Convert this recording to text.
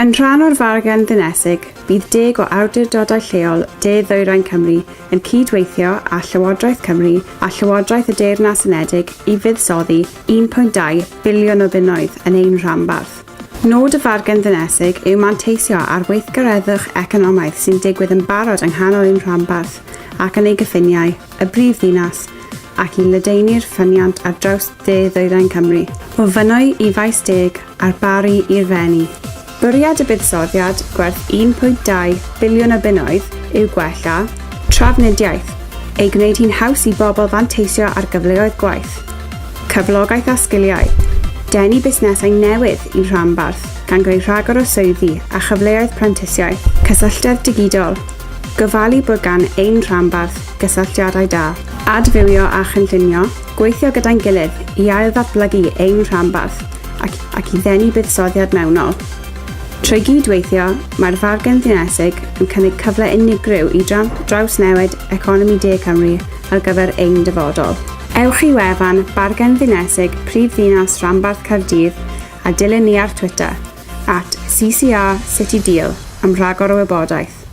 Yn rhan o'r Fargen Ddinesig, bydd deg o awdurdodau lleol De Ddwyrain Cymru yn cyd-weithio â Llywodraeth Cymru a Llywodraeth y Deyrnas Unedig i fuddsoddi 1.2 biliwn o bunnoedd yn ein rhanbarth. Nod y Fargen Ddinesig yw manteisio ar weithgareddwch economaidd sy'n digwydd yn barod yng nghanol ein rhanbarth ac yn ei gyffiniau, y brif ddinas, ac i ledaenu'r ffyniant ar draws De Ddwyrain Cymru, o Fynwy i Faes Deg a'r Barri i'r Fenni. Bwriad y buddsoddiad, gwerth 1.2 biliwn o bunnoedd, yw gwella trafnidiaeth, ei gwneud hi'n haws i bobl fanteisio ar gyfleoedd gwaith, cyflogaeth a sgiliau, denu busnesau newydd i'n rhanbarth, gan greu rhagor o swyddi a chyfleoedd prentisiaeth, cysylltedd digidol, gofalu bod gan ein rhanbarth gysylltiadau da, adfywio a chynllunio, gweithio gyda'n gilydd i ail-ddatblygu ein rhanbarth ac ac i ddenu buddsoddiad mewnol. Trwy gyd-weithio, mae'r Fargen Ddinesig yn cynnig cyfle unigryw i drawsnewid economi De Cymru ar gyfer ein dyfodol. Ewch i wefan Bargen Ddinesig Prifddinas Rhanbarth Caerdydd a dilyn ni ar Twitter at CCR City Deal am rhagor o wybodaeth.